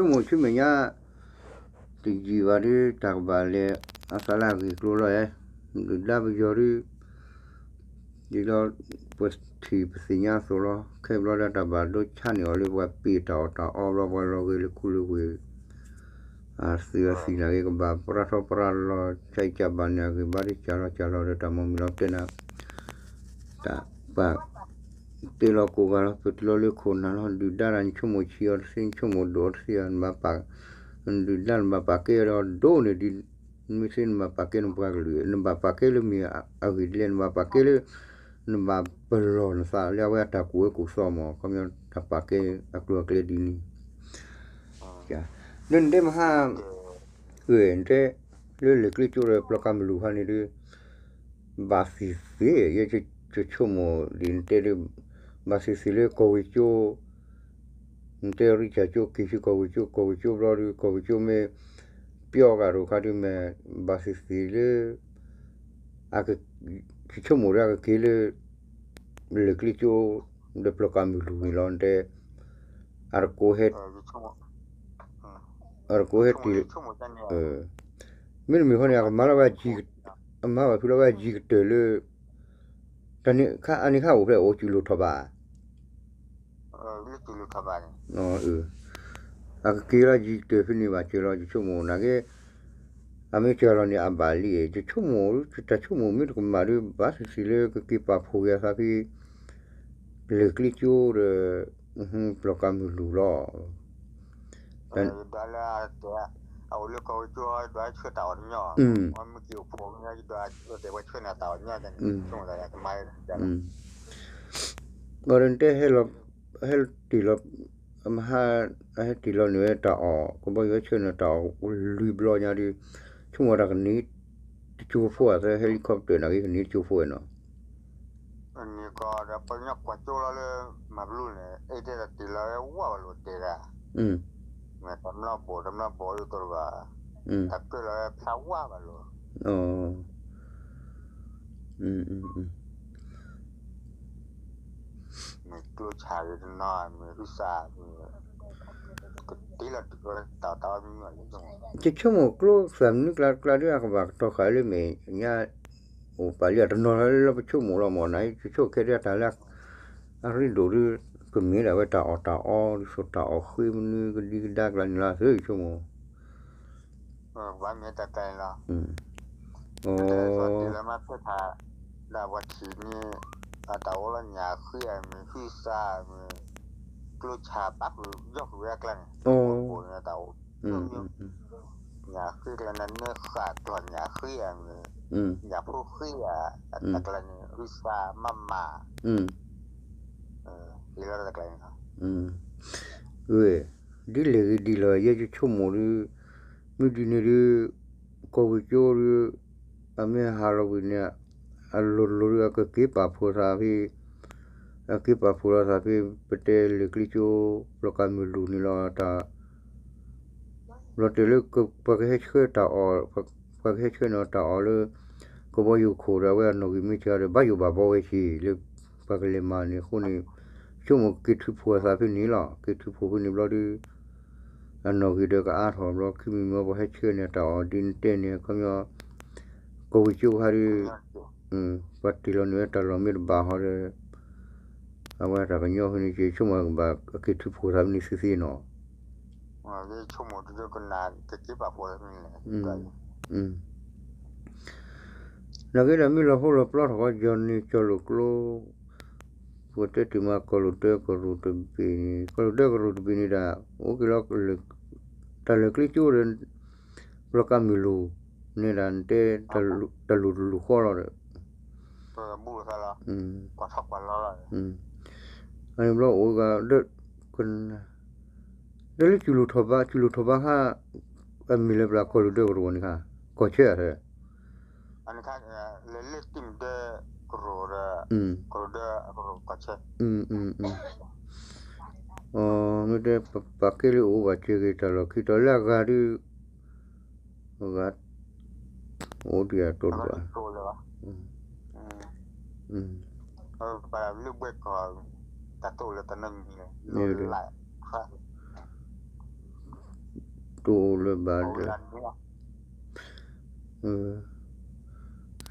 ဆိကမိၣ်ဆူမဲာ်ညါ တယံာ်ဘၣ်ဒုး တၢ်ကဘၣ်လဲၤအသးလၢအဂ့ၢ်ကျိၤလီၤဧါ, ဒုၣ်ဒါပယီၤဒုး ဒ်လီၤ ပထံၣ်ပသ့ၣ်ညါအသိးလီၤ. ခဲဘျီဒုးတၢ်ဘၣ်ဒိဆါန့ၢ်အီၤလၢပှၤပ့ၢ်တၢ်အီၣ်တၢ်အီဘျီ ပှၤလီၤဂ့ၤလၢခူလၢဝ့ၢ် အသုးအသံၣ်နာ်က့ ကဘၣ်ပရၢထီပရၢလီၤ ဆါအံၤကဘၣ်န့ၣ် အဂ့ၢ်ဘၣ်ဒုးကၢ်လီၤကၢ်လီၤဒီးတၢ်မိၢ်မံၤလီၤ ပတဲနၤ တၢ်ပာ် တ့လီၤကိးဂၤလီၤ ပတုၤလီၤလၢခိၣ်နၢ်လီၤ ဒုၣ်ဒါတၢ် နဆိကမိၣ်ဆံးအီၤတသ့ နဆိကမိၣ်ဒိၣ်အီၤတသ့ နဘၣ်ပာ် ဒုၣ်ဒါနဘၣ်ပာ်ကဲအီၤဒိၣ်န့ၢ်ဒ် မ့ၢ်သ့နဘၣ်ပာ်ကဲနပှၤကလုာ် နဘၣ်ပာ်ကဲလၢမ့ၢ်အဂ့ၢ်ဒ်လဲၣ် နဘၣ်ပာ်ကဲလၢ နဘၣ်ပလီၢ်နသးလၢအဝဲအတၢ်ကူၣ်အၢကူၣ်သီမး ခီပညီတၢ်ပာ်ကဲအကျိၤအကျဲဒ်န့ၣ် လၢနတဲမဟါ ဂ့ၢ်နတဲ လၢလၢၢ်ကျ့ကၠိဒီးပျီကါမုၢ်လူၤခါန့ၣ်ဒုး ဘၣ်သ့ၣ်သ့ၣ် ယဆိကမိၣ်ဒ်နတဲဒုး ဘၣ်သ့ၣ်သ့ၣ်လၢကီၢ်ဝ့ၢ်ကၠိ နတဲရံၣ်ကၠၢ်ကၠိ က့ၤဆူကီၢ်ဝ့ၢ်ကၠိ ကီၢ်ဝ့ၢ်ကၠိဘျီဒုး ကီၢ်ဝ့ၢ်ကၠိမ့ၢ် ပျီကၣ်ရိၣ်ခါဒုးမ့ၢ် ဘၣ်သ့ၣ်သ့ၣ်လၢ အက ယဆိကမိၣ်ဒ်အကက့ၤလၢ လၢၢ်ကျ့ကၠိ ဒီးပျီကါမုၢ်လူၤန့ၣ်လီၤ နတဲ အတကိးဟဲ အတကိးဟဲတ့ၢ် မ့တမ့ၢ်ဃီန့ၣ် အကမၤလီၤဝဲ အမၤဘၣ်ဖုလီၤဝဲအယံၤကတၢၢ်လၢ တၢ်န့ၣ်ခါ အန့ၣ်ခါအိၣ်ဖျဲၣ်အိၣ်စူၤလိာ်ထီၣ်ဘၣ် အကက့ၤလီၤယံၤကတၢၢ်ဖဲန့ၣ်ဘၣ်စၢၤလီၤ ယဆိကမိၣ်နာ်က့ အမ့ၢ်စၢၤလီၤန့ၣ် အဘၣ်လံ ယဆိကမိၣ် တၢ်ဆိကမိၣ်မ့ၢ်တကမၣ်ဒီး ဘၣ်သ့ၣ်သ့ၣ်လၢကက့ၤပာ်ဖှိၣ်က့ၤအသးဖဲ လၢၢ်ကျ့ကၠိဒီး ပျီကါမုၢ်လူၤလီၤ ဒ်လၢ အအိၣ်လၢကီၢ်ဝ့ၢ်ကၠိ ဒွးဆှၢတၢ်အီၣ်တညီ မ့ၢ်က့ၤအိၣ်ဖှိၣ်မ့ၢ်ဒွးဆှၢတၢ်အီၣ်တညီ တဲဝဲဆှၢန့ၢ်တၢ်အီၣ်ညီန့ၣ် ဆိကမိၣ်တၢ်ကမၤ ဘၣ်ဒီးနတဲ ဟဲတ့ၢ်လီၤ မဟါ ဟဲတ့ၢ်လီၤန့ၢ်ဝဲတၢ်အီၣ် ကဘီယူၤဟဲဆှၢန့ၢ်တၢ်အီၣ်လွံၢ်ဘျီညါဒီး ဆိကမိၣ်တၢ်ကန့ၢ်တကၠိဖိအသး helicopter နာ်က့ကန့ၢ်တကၠိဖိဝဲနီၤ န့ၣ်ကီးဒီးပှၤကညီကွၢ်ကၠိလီၤလၢ မၤဘျူးန့ၣ် အဲၣ်တဲတၢ်တ့ၢ်လီၤဝဲဝၢ်ဘၣ်လိာ်တဲဒၣ် မ့ၢ်တမျီဘိး တမျီဘိးဒ်သိးတဘၣ် တၢ်ကၢၢ်လီၤဝဲဖျါဝၢ်ဘၣ်လိာ် မ့ၢ်ကျိဆၣ်ဂ့ၤတနီၤ မ့ၢ်ဟုသၣ် မ့ၢ်ကတ့လီၤတၢ်တၢ်အီၣ်မံၤမံၤလၢ ယဆိကမိၣ်ကျိသၣ်မနုၤကျါကျါဒ်အကဘၣ်ကတီၤဃာ်လၢမဲာ်ညါ အိၣ်ပာ်လံအတနီၤလၢလၢပဆိကမိၣ်လီၤမၢ် နၤ ယဆိကမိၣ်ခဲဒၣ်တၢ်လၢ အရ့ဒိၣ်ဒုး ကမ့ၢ်ဒၣ်ဝဲတၢ်အီၣ်တၢ်အီ ဒ်သိးတၢ်အီၣ်ဃ့မနုၤကဒံကဒါကျါန့ၣ်လီၤ ယဆိကမိၣ် ဘၣ်မ့ၢ်တၢ်ကျါန့ၣ်လီၤ တၢ်လၢမၤဖဲထး ဒၣ်ပှၤထံၣ်န့ၣ် အတၢ်အိၣ်လီၤညၣ်ဃ့ဧါမ့ၢ် ဟုသၣ်မ့ၢ် ကျိဆၣ်ပာ်ဃုာ် ယီၢ်ဃုာ်ဝဲအကျါန့ၣ် အိၣ်န့ၣ်တၢ်အိၣ် ညၣ်ဃ့ကျါန့ၣ် နဃၣ်ကျီၢ်ညၣ်ဃ့ဧါမ့ၢ် ညၣ်ဖိဃ့ဧါ တၢ်ကျါန့ၣ် ဟုသၣ်မးမး ဟ့ၣ်လီၤတၢ်ကျါန့ၣ်လီၤ ဒ်လဲၣ်ဂ့ၤဒ်လဲၣ် ယဲယဆိကမိၣ်ဒုး မ့ၢ်ဒ်န့ၣ်ဒုး ကီၢ်ဝ့ၢ်ကၠိဒုး အမ့ၢ်ဟးလီၤဝံၤန့ၣ် အလိၤတလိၤဒုး အကက့ၤပာ်ဖှိၣ်သးဖဲ အက့ၤပာ်ဖှိၣ်လီၤသးဖဲ ပတဲလၢၢ်ကျ့ကၠိ ပျီကါမုၢ်လူၤန့ၣ်လီၤ တၢ် ဘျီတဲလၢ ပှၤကဟဲဆှၢတၢ်အီၣ် ပှၤကဟဲဆှၢန့ၢ်တၢ်အီၣ်လၢ ကဘီယူၤခိၣ်ဒီး အဝဲအနီၣ်ဂံၢ်မ့ၢ်စှၤဒီး ဘၣ်ယိၣ်ဘၣ်ဘီဝဲဆံး လၢပှၤကလဲၤမၤန့ၣ်အဃိန့ၣ် ဆိကမိၣ်က့ၤထုးဖှိၣ်အသးဖဲန့ၣ်လီၤ. က့ၤထုးဖှိၣ်ဖဲန့ၣ်ဘျီဒုး အနီၣ်ဂံၢ်ဒီးကအါထီၣ်ဘျီ ခံမံၤမံၤပှၤဟဲဆှၢန့ၢ်တၢ်အီၣ်ဒ်နတဲန့ၣ် ခီပညီ ကီၢ်ဝ့ၢ်ကၠိခါဒုး ပှၤတ့ၢ်လီၤန့ၢ်ဝဲတၢ်လီၢ်မ့ၢ်တဘၣ်ဟီဒီး အဝဲတၢ်ကညီဖဲန့ၣ်က့ ဆိကမိၣ်ကဘၣ်က့ၤထုးဖှိၣ်သးဖဲန့ၣ်သ့သ့နီၤ ဆိကမိၣ်တဒိကနၣ်ကက့ၤပာ်ဖှိၣ်လၢမ့ၢ်လဲၣ် နာ်က့ဒီးမ့ၢ်လီၤဖိလီၤပျီထီၣ်ကီး ယီၤန့ၣ်ကၠီၤလိာ်ကျိ ပတဲတ့ၢ်မးကီၢ်လိာ်ဒၢကရူၢ်တဘ့ၣ်န့ၣ် ကီၢ်လိာ်ဒၢကရူၢ်တဘ့ၣ်န့ၣ်ဒၣ် အိၣ်က့ၤလီၤ တၢ်လၢာ်ကျ့ကၠိဒီး ပျီကါမုၢ်လူၤန့ၣ်ဒၣ် နတဲ တၢ်လူၢ်တလူၢ်ဃီလီၤဒီး အန့ၣ်ဘျီအိၣ်ဂၤ ဒီးလၢစူၤလိာ်ထီၣ်ဘး စူၤလိာ်ထီၣ်ဘးခါ အမ့ၢ်လၢပျၢ်ကီၢ်လိာ်ဒၢကရူၢ်န့ၣ်ခါ ကီၢ်ဆၢဧါ လၢလၢတံၢ်မုၢ်ဒၢကရူၢ်ဒီးကရူၢ်ဒၢကရူၢ်ကီၢ်ဆၢ မ့ၢ်တဲပပာ်ကဲလၢအိၣ်ဘၣ်စၢၤက့ၤတၢ်လီၢ်ခံတီၤလၢအဂၤဒုး အဂၤ အိၣ်ဒံးအတိၢ်တဘၣ် ပှၤလၢဘှဲၣ်ကီၢ် တၢ်တိၢ်လၢတၢ်နီတမံၤလၢ လၢ လၢ လၢ လၢ တအိၣ်လၢၤဘၣ်ဒီး,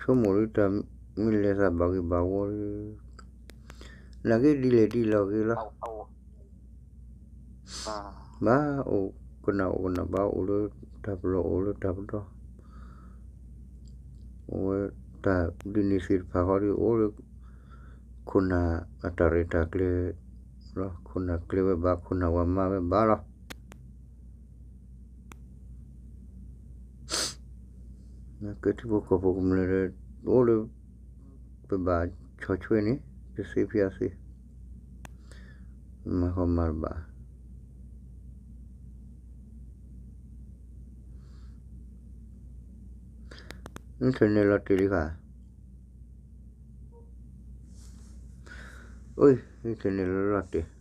ဆိကမိၣ်ဒ်တၢ်မ့ၢ်လဲၤသးဘၣ်ဂ့ၤဘၣ်ဝီဒီး, နာ်က့ဒ်လဲၣ်ဒ်လဲၣ်ဂ့ၤလီၤ. ဘၣ်အိၣ်ကနၣ်အိၣ်ကနၣ် ဘၣ်အိၣ်လၢတၢ်ပလီၢ်အိၣ်လၢတၢ်ပဒီ, အဝဲတၢ်ဒ်န့ၣ်သ့ၣ်တဖၣ်ဃီဒီး အိၣ်လၢခိၣ်နၢ်အတၢ်ရဲၣ်တၢ်ကျဲၤလီၤ. ခိၣ်နၢ်ကျဲၤဝဲဘၣ် ခိၣ်နၢ်ဝၤမၤဝဲဘၣ်လီၤ. ကဲထံဖိကီၢ်ဖိကမျၢၢ်ဒီး အိၣ်လၢ ပဘၣ်ဆီၣ်ထွဲန့ၣ် တသ့ဖဲအသ့, မၤဃီမၤတဘၣ်. internet လီၤတ့ၢ်လံဧါ. အ internet လီၤလီၤတ့ၢ်.